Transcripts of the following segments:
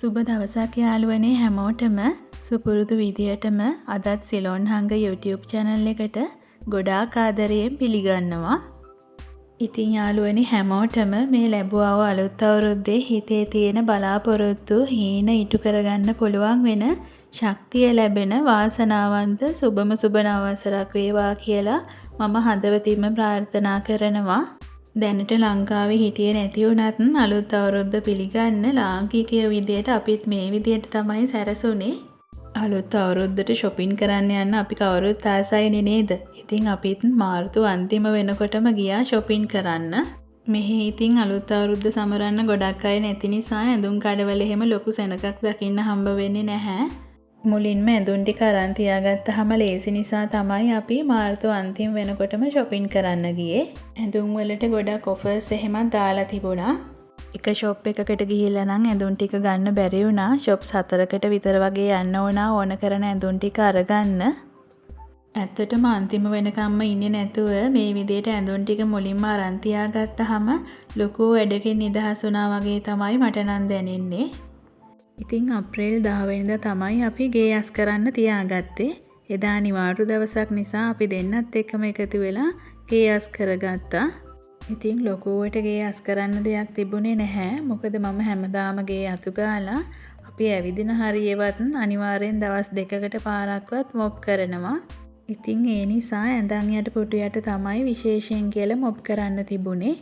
සුබ දවසක් යාළුවනේ හැමෝටම. සුපුරුදු විදියටම අදත් සිලෝන් හංග YouTube channel එකට ගොඩාක් ආදරයෙන් පිළිගන්නවා. ඉතින් යාළුවනේ හැමෝටම මේ ලැබුවා වූ අලුත් අවුරුද්දේ හිතේ තියෙන බලාපොරොත්තු හීන ඉටු කරගන්න පුළුවන් වෙන ශක්තිය ලැබෙන වාසනාවන්ත සුබම සුබ නව වසරක් වේවා කියලා මම හදවතින්ම ප්‍රාර්ථනා කරනවා. දැනට ලංකාවේ හිටියේ නැති වුණත් අලුත් අවුරුද්ද පිළිගන්න ලාංකිකයෝ විදියට අපිත් මේ විදියට තමයි සැරසුනේ. අලුත් අවුරුද්දට ෂොපින් කරන්න යන්න අපි කවුරුත් ආසයිනේ නේද? ඉතින් අපිත් මාර්තු අන්තිම වෙනකොටම ගියා ෂොපින් කරන්න. මෙහි ඉතින් අලුත් අවුරුද්ද සමරන්න ගොඩක් අය නැති නිසා ඇඳුම් කඩවල එහෙම ලොකු සෙනඟක් දකින්න හම්බ වෙන්නේ නැහැ. මුලින්ම ඇඳුම් ටික අරන් තියාගත්තහම ලේසි නිසා තමයි අපි මාර්තු අන්තිම වෙනකොටම ෂොපින් කරන්න ගියේ. ඇඳුම් වලට ගොඩක් ඔෆර්ස් එහෙමත් දාලා තිබුණා. එක ෂොප් එකකට ගිහිල්ලා නම් ඇඳුම් ටික ගන්න බැරි වුණා. ෂොප්ස් 4කට විතර වගේ යන්න වුණා ඕන කරන ඇඳුම් ටික අරගන්න. ඇත්තටම අන්තිම වෙනකම්ම ඉන්නේ නැතුව මේ විදියට ඇඳුම් ටික මුලින්ම අරන් තියාගත්තහම ලොකු වැඩකින් නිදහස් වුණා වගේ තමයි මට නම් දැනෙන්නේ. ඉතින් අප්‍රේල් 10 වෙනිදා තමයි අපි ගේ අස් කරන්න තියාගත්තේ. එදා නිවාඩු දවසක් නිසා අපි දෙන්නත් එක්කම එකතු වෙලා ගේ අස් කරගත්තා. ඉතින් ලොකුවට ගේ අස් කරන්න දෙයක් තිබුණේ නැහැ. මොකද මම හැමදාම ගේ අතු ගාලා අපි ඇවිදින හරියෙවත් අනිවාර්යෙන් දවස් දෙකකට පාරක්වත් මොප් කරනවා. ඉතින් ඒ නිසා ඇඳන් යට පුටු යට තමයි විශේෂයෙන් කියලා මොප් කරන්න තිබුණේ.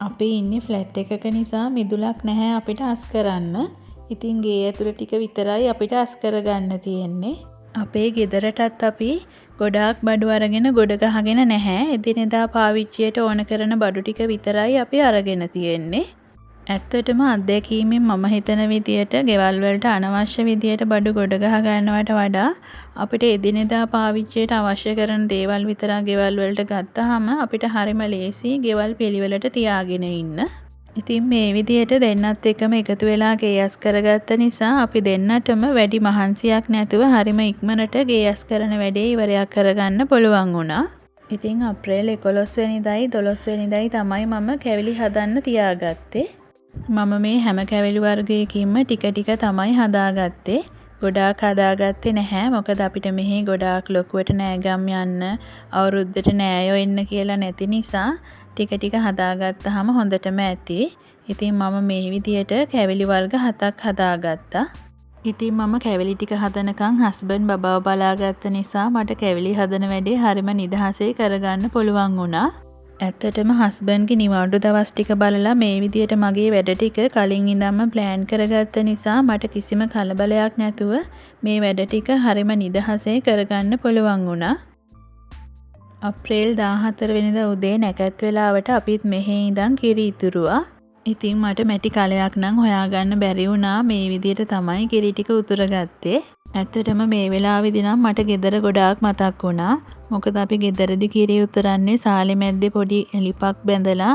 අපි ඉන්නේ ෆ්ලැට් එකක නිසා මිදුලක් නැහැ අපිට අස් කරන්න. ඉතින් ගේ ඇතුළ ටික විතරයි අපිට අස් කරගන්න තියෙන්නේ. අපේ ගෙදරටත් අපි ගොඩාක් බඩු අරගෙන ගොඩ ගහගෙන නැහැ. එදිනෙදා පාවිච්චියට ඕන කරන බඩු ටික විතරයි අපි අරගෙන තියෙන්නේ. ඇත්තටම අත්දැකීමෙන් මම හිතන විදියට ගෙවල් වලට අනවශ්‍ය විදියට බඩු ගොඩ ගහ ගන්නවට වඩා අපිට එදිනෙදා පාවිච්චියට අවශ්‍ය කරන දේවල් විතරක් ගෙවල් වලට ගත්තහම අපිට හරිම ලේසියි ගෙවල් පිළිවෙලට තියාගෙන ඉන්න. ඉතින් මේ විදියට දෙන්නත් එක්කම එකතු වෙලා ගේ අස් කරගත්ත නිසා අපි දෙන්නටම වැඩි මහන්සියක් නැතුව හරිම ඉක්මනට ගේ අස් කරන වැඩේ ඉවරයක් කරගන්න පුළුවන් වුණා. ඉතින් අප්‍රේල් 11 වෙනිදායි 12 වෙනිදායි තමයි මම කැවිලි හදන්න තියාගත්තේ. මම මේ හැම කැවිලි වර්ගයකින්ම ටික ටික තමයි හදාගත්තේ. ගොඩාක් හදාගත්තේ නැහැ. මොකද අපිට මෙහි ගොඩාක් ලොකුවට නෑගම් යන්න, අවුරුද්දට නෑයෝ එන්න කියලා නැති නිසා ටික ටික හදාගත්තහම හොඳටම ඇති. ඉතින් මම මේ විදියට කැවිලි වර්ග 7ක් හදාගත්තා. ඉතින් මම කැවිලි ටික හදනකන් හස්බන්ඩ් බබාව බලාගත්ත නිසා මට කැවිලි හදන වැඩේ හරිම නිදහසේ කරගන්න පුළුවන් වුණා. ඇත්තටම හස්බන්ඩ්ගේ නිවාඩු දවස් ටික බලලා මේ විදියට මගේ වැඩ ටික කලින් ඉඳන්ම ප්ලෑන් කරගත්ත නිසා මට කිසිම කලබලයක් නැතුව මේ වැඩ ටික හරිම නිදහසේ කරගන්න පුළුවන් වුණා. අප්‍රේල් 14 වෙනිදා උදේ නැකත් වෙලාවට අපිත් මෙහේ ඉඳන් කිරි ඉතුරුවා. ඉතින් මට මැටි කලයක් නම් හොයාගන්න බැරි වුණා. මේ විදියට තමයි කිරි ටික උතුරගත්තේ. ඇත්තටම මේ වෙලාවේදී නම් මට ගෙදර ගොඩාක් මතක් වුණා. මොකද අපි ගෙදරදි කිරි උතුරන්නේ සාලේ මැද්දේ පොඩි ලිපක් බැඳලා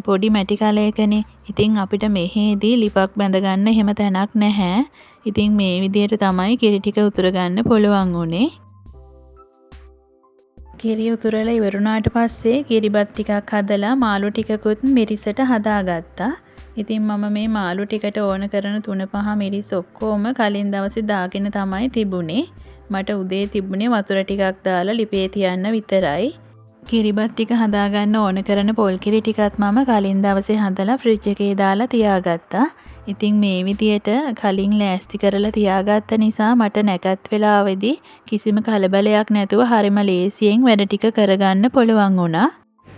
පොඩි මැටි කලයකනේ. ඉතින් අපිට මෙහෙදී ලිපක් බැඳගන්න එහෙම තැනක් නැහැ. ඉතින් මේ විදියට තමයි කිරි ටික උතුරගන්න පුළුවන් වුණේ. කිරි උතුරලා ඉවරුණාට පස්සේ කිරිබත් ටිකක් හදලා මාළු ටිකකුත් මිරිසට හදාගත්තා. ඉතින් මම මේ මාළු ටිකට ඕන කරන 3-5 මිරිස් ඔක්කොම කලින් දවසේ දාගෙන තමයි තිබුණේ. මට උදේ තිබුණේ වතුර ටිකක් දාලා ලිපේ තියන්න විතරයි. කිරිබත් ටික හදාගන්න ඕන කරන පොල් කිරි ටිකත් මම කලින් දවසේ හදලා ෆ්‍රිජ් එකේ දාලා තියාගත්තා. ඉතින් මේ විදියට කලින් ලෑස්ති කරලා තියාගත්ත නිසා මට නැකත් වෙලාවෙදි කිසිම කලබලයක් නැතුව හරිම ලේසියෙන් වැඩ ටික කරගන්න පුළුවන් වුණා.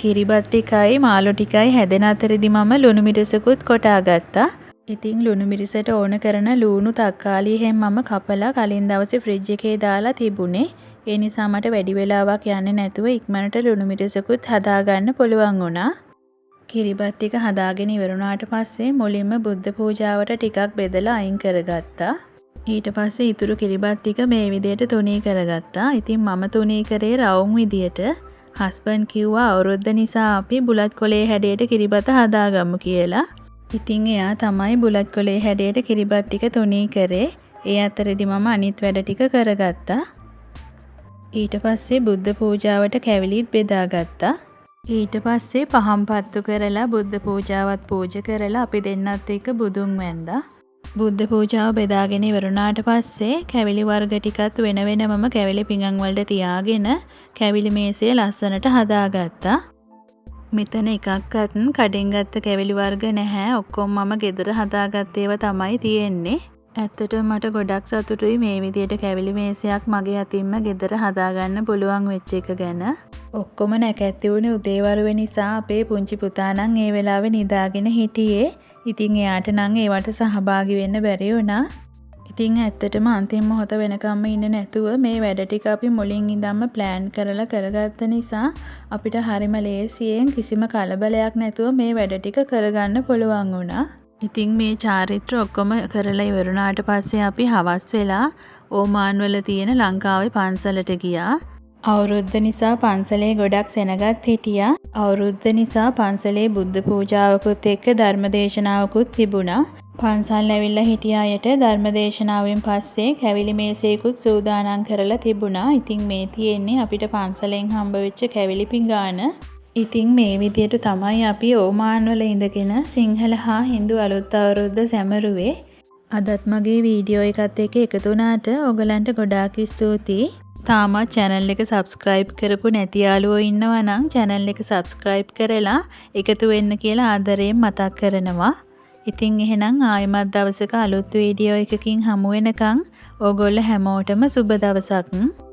කිරිබත් ටිකයි මාළු ටිකයි හැදෙන අතරෙදි මම ලුණු මිරිසකුත් කොටාගත්තා. ඉතින් ලුණු මිරිසට ඕන කරන ලූණු තක්කාලි එහෙම මම කපලා කලින් දවසේ ෆ්‍රිජ් එකේ දාලා තිබුණේ. ඒ නිසා මට වැඩි වෙලාවක් යන්නේ නැතුව ඉක්මනට ලුණු මිරිසකුත් හදාගන්න පුළුවන් වුණා. කිරිබත් ටික හදාගෙන ඉවර වුණාට පස්සේ මුලින්ම බුද්ධ පූජාවට ටිකක් බෙදලා අයින් කරගත්තා. ඊට පස්සේ ඉතුරු කිරිබත් ටික මේ විදියට තුනී කරගත්තා. ඉතින් මම තුනී කරේ රවුම් විදියට. හස්බන්ඩ් කිව්වා අවුරුද්ද නිසා අපි බුලත් කොලේ හැඩයට කිරිබත හදාගමු කියලා. ඉතින් එයා තමයි බුලත් කොලේ හැඩයට කිරිබත් ටික තුනී කරේ. ඒ අතරෙදි මම අනිත් වැඩ ටික කරගත්තා. ඊට පස්සේ බුද්ධ පූජාවට කැවිලිත් බෙදාගත්තා. ඊට පස්සේ පහන් පත්තු කරලා බුද්ධ පූජාවත් පූජ කරලා අපි දෙන්නත් එක්ක බුදුන් වැන්දා. බුද්ධ පූජාව බෙදාගෙන ඉවර වුණාට පස්සේ කැවිලි වර්ග ටිකත් වෙන වෙනමම කැවිලි පිඟන් වලට තියාගෙන කැවිලි මේසය ලස්සනට හදාගත්තා. මෙතන එකක්වත් කඩෙන් ගත්ත කැවිලි වර්ග නැහැ. ඔක්කොම මම ගෙදර හදාගත්ත ඒවා තමයි තියෙන්නේ. ඇත්තටම මට ගොඩක් සතුටුයි මේ විදියට කැවිලි මේසයක් මගේ අතින්ම ගෙදර හදාගන්න පුළුවන් වෙච්ච එක ගැන. ඔක්කොම නැකත් තිබුණේ උදේ වරුවේ නිසා අපේ පුංචි පුතා නම් ඒ වෙලාවේ නිදාගෙන හිටියේ. ඉතින් එයාට නම් ඒවට සහභාගී වෙන්න බැරි වුණා. ඉතින් ඇත්තටම අන්තිම මොහොත වෙනකම්ම ඉන්නේ නැතුව මේ වැඩ ටික අපි මුලින් ඉඳන්ම ප්ලෑන් කරලා කරගත්ත නිසා අපිට හරිම ලේසියෙන් කිසිම කලබලයක් නැතුව මේ වැඩ ටික කරගන්න පුළුවන් වුණා. ඉතින් මේ චාරිත්‍ර ඔක්කොම කරලා ඉවර වුණාට පස්සේ අපි හවස් වෙලා ඕමාන් වල තියෙන ලංකාවේ පන්සලට ගියා. අවුරුද්ද නිසා පන්සලේ ගොඩක් සෙනගත් හිටියා. අවුරුද්ද නිසා පන්සලේ බුද්ධ පූජාවකුත් එක්ක ධර්ම දේශනාවකුත් තිබුණා. පන්සල් ඇවිල්ලා හිටිය අයට ධර්ම දේශනාවෙන් පස්සේ කැවිලි මේසයකුත් සූදානම් කරලා තිබුණා. ඉතින් මේ තියෙන්නේ අපිට පන්සලෙන් හම්බ වෙච්ච කැවිලි පිඟාන. ඉතින් මේ විදියට තමයි අපි ඕමාන් වල ඉඳගෙන සිංහල හා හින්දු අලුත් අවුරුද්ද සැමරුවේ. අදත් මගේ වීඩියෝ එකත් එක්ක එකතු වුණාට ඔයගලන්ට ගොඩාක් ස්තුතියි. තාමත් චැනල් එක සබ්ස්ක්‍රයිබ් කරපු නැති යාළුවෝ ඉන්නවා නම් චැනල් එක සබ්ස්ක්‍රයිබ් කරලා එකතු වෙන්න කියලා ආදරයෙන් මතක් කරනවා. ඉතින් එහෙනම් ආයෙමත් දවසක අලුත් වීඩියෝ එකකින් හමු වෙනකන් ඕගොල්ලෝ හැමෝටම සුබ දවසක්.